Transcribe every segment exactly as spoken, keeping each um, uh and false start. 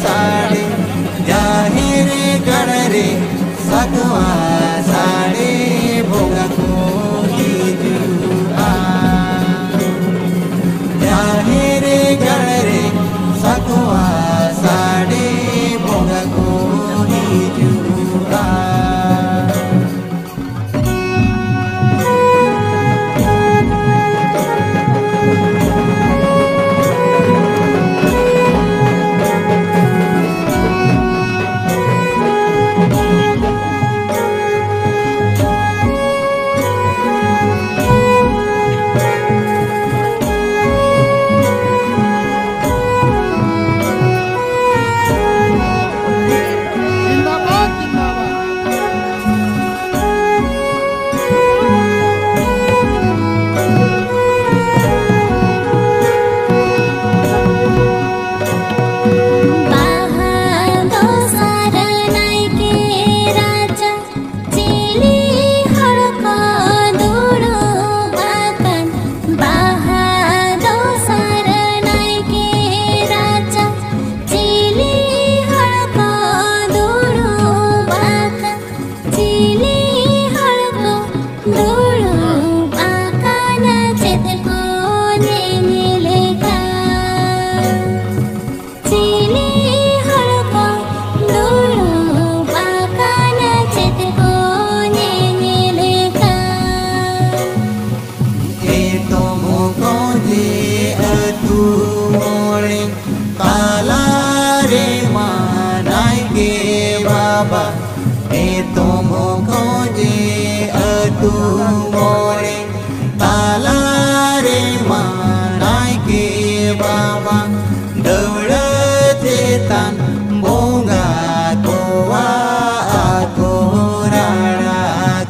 ᱥᱟᱰᱮ, ᱡᱟᱦᱮᱨ ᱜᱟᱲ ᱨᱮ ᱥᱟᱠᱣᱟ ᱥᱟᱰᱮ, ᱵᱚᱸᱜᱟ ᱠᱚ ᱦᱤᱡᱩᱜᱼᱟ᱾ ᱡᱟᱦᱮᱨ ᱜᱟᱲ ᱨᱮ ᱥᱟᱠᱣᱟ ᱥᱟᱰᱮ, ᱵᱚᱸᱜᱟ ᱠᱚ ᱦᱤᱡᱩᱜᱼᱟ᱾ ᱵᱟᱦᱟ ᱫᱚᱥᱟᱨ ᱱᱟᱭᱠᱮ ᱨᱟᱪᱟ, ᱪᱤᱞᱤ ᱦᱚᱲ ᱠᱚ ᱫᱩᱲᱩᱵ ᱟᱠᱟᱱ? ᱵᱟᱦᱟ ᱫᱚᱥᱟᱨ ᱱᱟᱭᱠᱮ ᱨᱟᱪᱟ, ᱪᱤᱞᱤ ᱦᱚᱲ ᱠᱚ ᱫᱩᱲᱩᱵ ᱟᱠᱟᱱ? ᱪᱤᱞᱤ ᱦᱚᱲ ᱠᱚ ᱫᱩᱲᱩᱵ ᱟᱠᱟᱱᱟ, ᱪᱮᱫ ᱠᱚ ᱧᱮᱧᱮᱞ ᱠᱟᱱ? ᱪᱤᱞᱤ ᱦᱚᱲ ᱠᱚ ᱫᱩᱲᱩᱵ ᱟᱠᱟᱱᱟ, ᱪᱮᱫ ᱠᱚ ᱧᱮᱧᱮᱞ ᱠᱟᱱ? ᱮᱛᱚᱢ ᱠᱚᱸᱡᱮ ᱟᱹᱛᱩ ᱢᱚᱬᱮ, ᱛᱟᱞᱟ ᱨᱮ ᱢᱟ ᱱᱟᱭᱠᱮ ᱵᱟᱵᱟ᱾ ᱮᱛᱚᱢ ᱠᱚᱸᱡᱮ ᱟᱹᱛᱩ ᱢᱚᱬᱮ, ᱛᱟᱞᱟ ᱨᱮ ᱢᱟ ᱱᱟᱭᱠᱮ ᱵᱟᱵᱟ᱾ ᱫᱟᱹᱣᱲᱟᱹ ᱪᱮᱛᱟᱱ ᱵᱚᱸᱜᱟ ᱠᱚᱣᱟᱜ ᱟᱠᱚ ᱨᱟᱲᱟ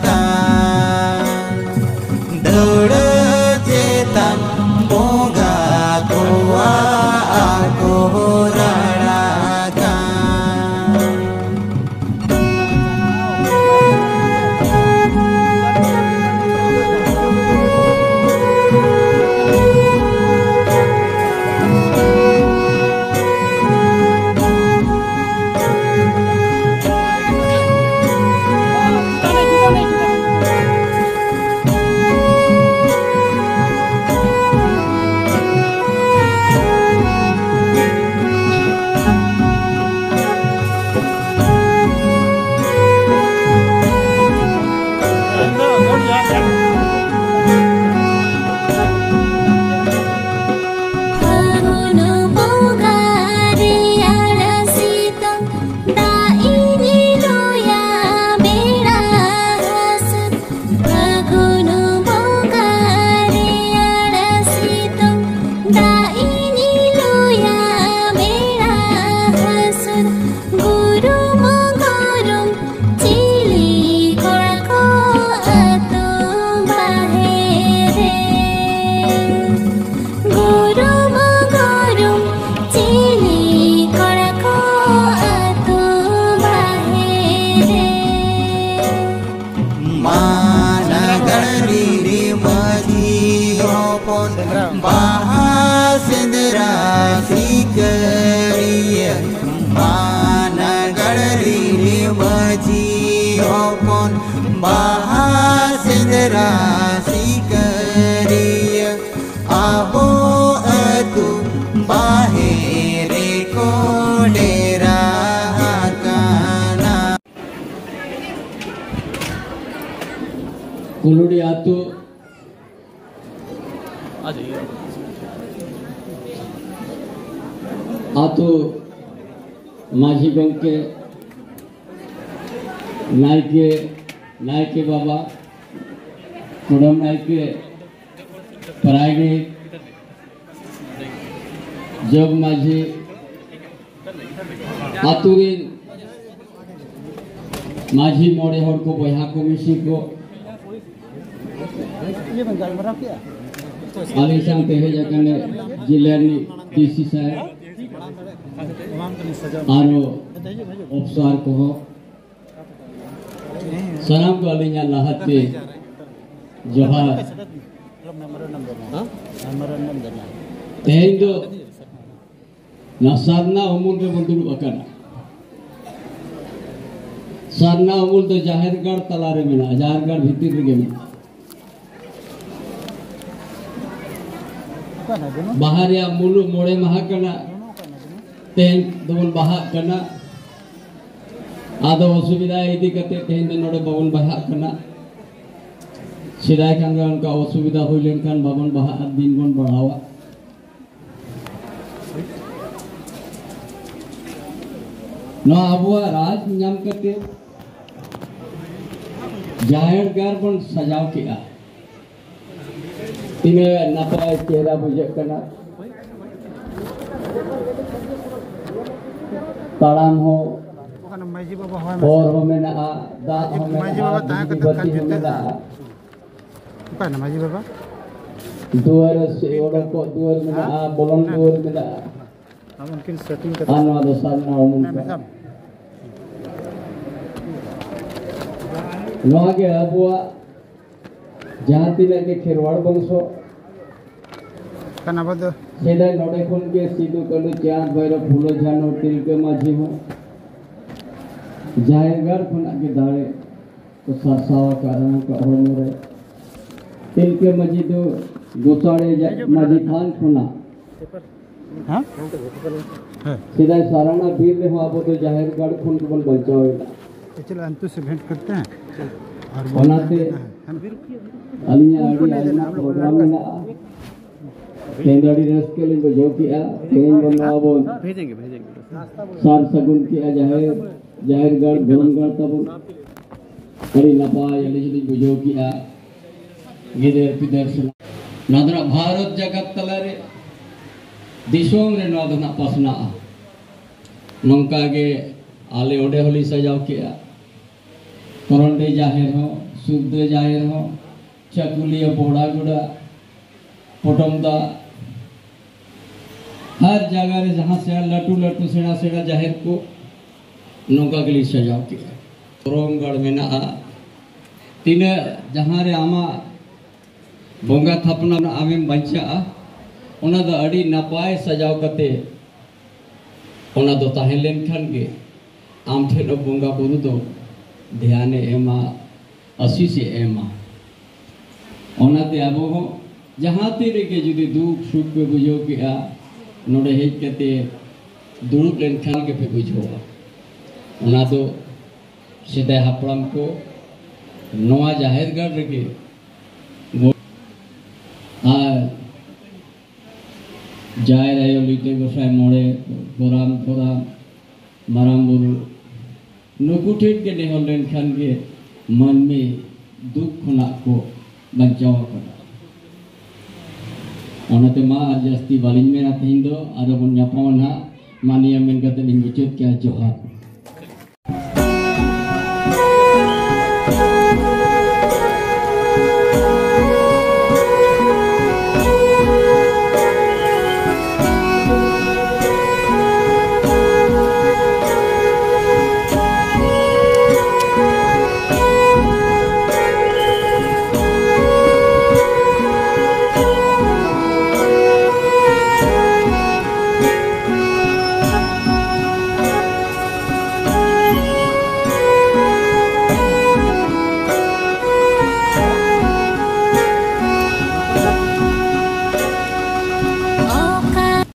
ᱠᱟᱱ᱾ ᱫᱟᱹᱣᱲᱟᱹ ᱪᱮᱛᱟᱱ ᱵᱚᱸᱜᱟ ᱠᱚᱣᱟᱜ ᱟᱠᱚ ᱨᱟᱲᱟ ᱠᱟᱱ᱾ ᱦᱚᱯᱚᱱ ᱵᱟᱦᱟ ᱥᱮᱸᱫᱽᱨᱟ ᱥᱤᱠᱟᱹᱨᱤᱭᱟᱹ, ᱟᱵᱚ ᱟᱹᱛᱩ ᱵᱟᱦᱮᱨ ᱨᱮᱠᱚ ᱰᱮᱨᱟ ᱟᱠᱟᱱᱟ᱾ ᱠᱩᱞᱩᱰᱤ ᱟᱹᱛᱩ ᱟᱹᱛᱩ ᱢᱟᱹᱡᱷᱤ ᱜᱚᱢᱠᱮ, ᱱᱟᱭᱠᱮ, ᱱᱟᱭᱠᱮ ᱵᱟᱵᱟ, ᱠᱩᱰᱟᱹᱢ ᱱᱟᱭᱠᱮ, ᱯᱟᱨᱟᱭᱱᱤᱠ, ᱡᱚᱜᱽ ᱢᱟᱹᱡᱷᱤ, ᱟᱹᱛᱩ ᱨᱤᱱ ᱢᱟᱹᱡᱷᱤ ᱢᱚᱬᱮ ᱦᱚᱲ ᱠᱚ, ᱵᱚᱭᱦᱟ ᱠᱚ, ᱢᱤᱥᱤ ᱠᱚ, ᱟᱹᱞᱤᱧ ᱥᱟᱶᱛᱮ ᱦᱮᱡ ᱟᱠᱟᱱ ᱡᱤᱞᱟᱹ ᱨᱤᱱᱤᱡ ᱰᱤ ᱥᱤ ᱥᱟᱦᱮᱵᱽ, ᱟᱨᱚ ᱚᱯᱥᱟᱨ ᱠᱚᱦᱚᱸ, ᱥᱟᱱᱟᱢ ᱠᱚ ᱟᱹᱞᱤᱧᱟᱜ ᱞᱟᱦᱟᱛᱮ ᱡᱚᱦᱟᱨ᱾ ᱛᱮᱦᱮᱧ ᱫᱚ ᱱᱚᱣᱟ ᱥᱟᱨᱱᱟ ᱩᱢᱩᱞ ᱨᱮᱵᱚᱱ ᱫᱩᱲᱩᱵ ᱟᱠᱟᱱᱟ᱾ ᱥᱟᱨᱱᱟ ᱩᱢᱩᱞ ᱫᱚ ᱡᱟᱦᱮᱨ ᱜᱟᱲ ᱛᱟᱞᱟᱨᱮ ᱢᱮᱱᱟᱜᱼᱟ, ᱡᱟᱦᱮᱨ ᱜᱟᱲ ᱵᱷᱤᱛᱤᱨ ᱨᱮᱜᱮ ᱢᱮᱱᱟᱜᱼᱟ᱾ ᱵᱟᱦᱟ ᱨᱮᱭᱟᱜ ᱢᱩᱞᱩᱜ ᱢᱚᱬᱮ ᱢᱟᱦᱟ ᱠᱟᱱᱟ᱾ ᱛᱮᱦᱮᱧ ᱫᱚᱵᱚᱱ ᱵᱟᱦᱟᱜ ᱠᱟᱱᱟ᱾ ᱟᱫᱚ ᱚᱥᱩᱵᱤᱫᱷᱟ ᱤᱫᱤ ᱠᱟᱛᱮ ᱛᱮᱦᱮᱧ ᱫᱚ ᱱᱚᱰᱮ ᱵᱟᱵᱚᱱ ᱵᱟᱦᱟᱜ ᱠᱟᱱᱟ᱾ ᱥᱮᱫᱟᱭ ᱠᱷᱟᱱ ᱜᱮ ᱚᱱᱠᱟ ᱚᱥᱩᱵᱤᱫᱷᱟ ᱦᱩᱭ ᱞᱮᱱᱠᱷᱟᱱ ᱵᱟᱵᱚᱱ ᱵᱟᱦᱟᱜᱼᱟ, ᱫᱤᱱ ᱵᱚᱱ ᱵᱟᱲᱦᱟᱣᱟ᱾ ᱱᱚᱣᱟ ᱟᱵᱚᱣᱟᱜ ᱨᱟᱡᱽ ᱧᱟᱢ ᱠᱟᱛᱮ ᱡᱟᱦᱮᱨ ᱜᱟᱲ ᱵᱚᱱ ᱥᱟᱡᱟᱣ ᱠᱮᱜᱼᱟ, ᱛᱤᱱᱟᱹᱜ ᱱᱟᱯᱟᱭ ᱪᱮᱦᱨᱟ ᱵᱩᱡᱷᱟᱹᱜ ᱠᱟᱱᱟ᱾ ᱛᱟᱲᱟᱢ ᱦᱚᱸ, ᱢᱟᱹᱡᱷᱤ ᱵᱟᱵᱟ ᱦᱚᱸ ᱦᱚᱨ ᱦᱚᱸ ᱢᱮᱱᱟᱜᱼᱟ, ᱫᱟᱜ ᱦᱚᱸ ᱢᱟᱹᱡᱷᱤ ᱢᱮᱱᱟᱜᱼᱟ, ᱵᱟᱵᱟ ᱛᱟᱦᱮᱸ ᱵᱤᱡᱽᱞᱤ ᱠᱟᱛᱮ ᱵᱟᱹᱛᱤ ᱠᱷᱟᱱ ᱦᱚᱸ ᱡᱩᱛᱟᱹᱜᱼᱟ᱾ ᱢᱮᱱᱟᱜᱼᱟ᱾ ᱚᱠᱟᱭᱮᱱᱟ ᱢᱟᱹᱡᱷᱤ ᱵᱟᱵᱟ? ᱫᱩᱣᱟᱹᱨ ᱥᱮ ᱚᱰᱚᱠᱚᱜ ᱫᱩᱣᱟᱹᱨ ᱢᱮᱱᱟᱜᱼᱟ, ᱵᱚᱞᱚᱱ ᱫᱩᱣᱟᱹᱨ ᱢᱮᱱᱟᱜᱼᱟ᱾ ᱟᱢ ᱩᱱᱠᱤᱱ setting ᱠᱟᱛᱮ ᱟᱨ ᱱᱚᱣᱟ ᱫᱚ ᱥᱟᱨᱱᱟ ᱩᱢᱩᱞ ᱦᱮᱸ, ᱠᱟᱱᱟ᱾ ᱢᱮᱥᱟᱢ᱾ ᱱᱚᱣᱟ ᱜᱮ ᱟᱵᱚᱣᱟᱜ ᱡᱟᱦᱟᱸ ᱛᱤᱱᱟᱹᱜ ᱜᱮ ᱠᱷᱮᱨᱣᱟᱲ ᱵᱚᱝᱥᱚ ᱠᱟᱱᱟ ᱵᱚ ᱫᱚ᱾ ᱥᱮᱫᱟᱭ ᱱᱚᱰᱮ ᱠᱷᱚᱱ ᱜᱮ ᱥᱤᱫᱩ, ᱠᱟᱹᱱᱦᱩ, ᱪᱟᱸᱫᱽ, ᱵᱷᱟᱭᱨᱚ, ᱯᱷᱩᱞᱳ, ᱡᱷᱟᱱᱳ, ᱛᱤᱞᱠᱟᱹ ᱢᱟᱹᱡᱷᱤ ᱦᱚᱸ ᱡᱟᱦᱮᱨ ᱜᱟᱲ ᱠᱷᱚᱱᱟᱜ ᱜᱮ ᱫᱟᱲᱮ ᱠᱚ ᱥᱟᱨᱥᱟᱣ ᱟᱠᱟᱫᱼᱟ ᱩᱱᱠᱩᱣᱟᱜ ᱦᱚᱲᱢᱚ ᱨᱮ᱾ ᱛᱤᱞᱠᱟᱹ ᱢᱟᱹᱡᱷᱤ ᱫᱚ ᱜᱚᱥᱟᱲᱮ ᱡᱟ-, ᱢᱟᱹᱡᱷᱤ ᱛᱷᱟᱱ ᱠᱷᱚᱱᱟᱜ ᱦᱮᱸ? ᱥᱮᱫᱟᱭ ᱥᱟᱨᱟᱱᱟ ᱵᱤᱨ ᱨᱮᱦᱚᱸ ᱟᱵᱚ ᱫᱚ ᱡᱟᱦᱮᱨ ᱜᱟᱲ ᱠᱷᱚᱱ ᱜᱮᱵᱚᱱ ᱵᱟᱧᱪᱟᱣ ᱮᱱᱟ᱾ ये चलो, अंतु से भेंट करते हैं। और ᱚᱱᱟᱛᱮ बोलते हैं, है ना? ᱟᱹᱞᱤᱧᱟᱜ ᱟᱹᱰᱤ ᱟᱭᱢᱟ ᱯᱨᱳᱜᱨᱟᱢ ᱢᱮᱱᱟᱜᱼᱟ᱾ ᱛᱮᱦᱮᱧ ᱫᱚ ᱟᱹᱰᱤ ᱨᱟᱹᱥᱠᱟᱹ ᱞᱤᱧ ᱵᱩᱡᱷᱟᱹᱣ ᱠᱮᱜᱼᱟ᱾ ᱛᱮᱦᱮᱧ ᱵᱚᱱ ᱱᱚᱣᱟ ᱵᱚᱱ ᱵᱷᱮᱡᱮᱸᱜᱮ, ᱵᱷᱮᱡᱮᱸᱜᱮ᱾ ᱥᱟᱨ ᱥᱟᱹᱜᱩᱱ ᱠᱮᱜᱼᱟ ᱡᱟᱦᱮᱨ, ᱡᱟᱦᱮᱨ ᱜᱟᱲ, ᱫᱷᱚᱨᱚᱢ ᱜᱟᱲ ᱛᱟᱵᱚᱱ᱾ ᱟᱹᱰᱤ ᱱᱟᱯᱟᱭ ᱟᱹᱞᱤᱧ ᱦᱚᱸᱞᱤᱧ ᱵᱩᱡᱷᱟᱹᱣ ᱠᱮᱜᱼᱟ᱾ ᱜᱤᱫᱟᱹᱨ ᱯᱤᱫᱟᱹᱨ ᱥᱟᱞᱟᱜ ᱱᱚᱣᱟ ᱫᱚ ᱱᱟᱜ ᱵᱷᱟᱨᱚᱛ ᱡᱟᱠᱟᱛ ᱛᱟᱞᱟᱨᱮ, ᱫᱤᱥᱚᱢ ᱨᱮ ᱱᱚᱣᱟ ᱫᱚ ᱱᱟᱜ ᱯᱟᱥᱱᱟᱜᱼᱟ᱾ ᱱᱚᱝᱠᱟ ᱜᱮ ᱟᱞᱮ ᱚᱸᱰᱮ ᱦᱚᱸᱞᱤᱧ ᱥᱟᱡᱟᱣ ᱠᱮᱜᱼᱟ᱾ ᱠᱚᱨᱚᱱᱰᱤ ᱡᱟᱦᱮᱨ ᱦᱚᱸ, ᱥᱩᱨᱫᱟᱹ ᱡᱟᱦᱮᱨ ᱦᱚᱸ, ᱪᱟᱹᱠᱩᱞᱤᱭᱟᱹ, ᱵᱚᱲᱟᱜᱚᱰᱟ, ᱯᱚᱴᱚᱢ ᱫᱟ, ᱦᱟᱨ ᱡᱟᱭᱜᱟ ᱨᱮ ᱡᱟᱦᱟᱸ ᱥᱮᱬᱟ ᱞᱟᱹᱴᱩ ᱞᱟᱹᱴᱩ ᱥᱮᱬᱟ ᱥᱮᱬᱟ ᱡᱟᱦᱮᱨ ᱠᱚ ᱱᱚᱝᱠᱟ ᱜᱮᱞᱤᱧ ᱥᱟᱡᱟᱣ ᱠᱮᱜᱼᱟ᱾ ᱫᱷᱚᱨᱚᱢ ᱜᱟᱲ ᱢᱮᱱᱟᱜᱼᱟ, ᱛᱤᱱᱟᱹᱜ ᱡᱟᱦᱟᱸ ᱨᱮ ᱟᱢᱟᱜ ᱵᱚᱸᱜᱟ ᱛᱷᱟᱯᱱᱟ ᱟᱢᱮᱢ ᱵᱟᱧᱪᱟᱜᱼᱟ, ᱚᱱᱟ ᱫᱚ ᱟᱹᱰᱤ ᱱᱟᱯᱟᱭ ᱥᱟᱡᱟᱣ ᱠᱟᱛᱮ ᱚᱱᱟ ᱫᱚ ᱛᱟᱦᱮᱸ ᱞᱮᱱᱠᱷᱟᱱ ᱜᱮ ᱟᱢ ᱴᱷᱮᱱ ᱦᱚᱸ ᱵᱚᱸᱜᱟ ᱵᱩᱨᱩ ᱫᱚ ᱫᱷᱮᱭᱟᱱᱮ ᱮᱢᱟ, ᱟᱥᱤᱥᱮ ᱮᱢᱟ᱾ ᱚᱱᱟᱛᱮ ᱟᱵᱚ ᱦᱚᱸ ᱡᱟᱦᱟᱸ ᱛᱤ ᱨᱮᱜᱮ ᱡᱩᱫᱤ ᱫᱩᱠ ᱥᱩᱠ ᱯᱮ ᱵᱩᱡᱷᱟᱹᱣ ᱠᱮᱜᱼᱟ, ᱱᱚᱰᱮ ᱦᱮᱡ ᱠᱟᱛᱮ ᱫᱩᱲᱩᱵ ᱞᱮᱱᱠᱷᱟᱱ ᱜᱮᱯᱮ ᱵᱩᱡᱷᱟᱹᱣᱟ᱾ ᱚᱱᱟ ᱫᱚ ᱥᱮᱫᱟᱭ ᱦᱟᱯᱲᱟᱢ ᱠᱚ ᱱᱚᱣᱟ ᱡᱟᱦᱮᱨ ᱜᱟᱲ ᱨᱮᱜᱮ ᱜᱚ-, ᱟᱨ ᱡᱟᱦᱮᱨ ᱟᱭᱳ, ᱞᱤᱴᱟᱹ ᱜᱚᱸᱥᱟᱭ, ᱢᱚᱬᱮ ᱜᱚᱨᱟᱢ ᱛᱷᱚᱨᱟᱢ, ᱢᱟᱨᱟᱝ ᱵᱩᱨᱩ, ᱱᱩᱠᱩ ᱴᱷᱮᱱ ᱜᱮ ᱱᱮᱦᱚᱨ ᱞᱮᱱᱠᱷᱟᱱ ᱜᱮ ᱢᱟᱹᱱᱢᱤ ᱫᱩᱠ ᱠᱷᱚᱱᱟᱜ ᱠᱚ ᱵᱟᱧᱪᱟᱣ ᱟᱠᱟᱱᱟ᱾ ᱚᱱᱟᱛᱮ ᱢᱟ ᱟᱨ ᱡᱟᱹᱥᱛᱤ ᱵᱟᱹᱞᱤᱧ ᱢᱮᱱᱟ, ᱛᱮᱦᱮᱧ ᱫᱚ ᱟᱨᱚ ᱵᱚᱱ ᱧᱟᱯᱟᱢᱟ ᱱᱟᱦᱟᱜ᱾ ᱢᱟ ᱱᱤᱭᱟᱹ ᱢᱮᱱ ᱠᱟᱛᱮ ᱞᱤᱧ ᱢᱩᱪᱟᱹᱫ ᱠᱮᱜᱼᱟ᱾ ᱡᱚᱦᱟᱨ᱾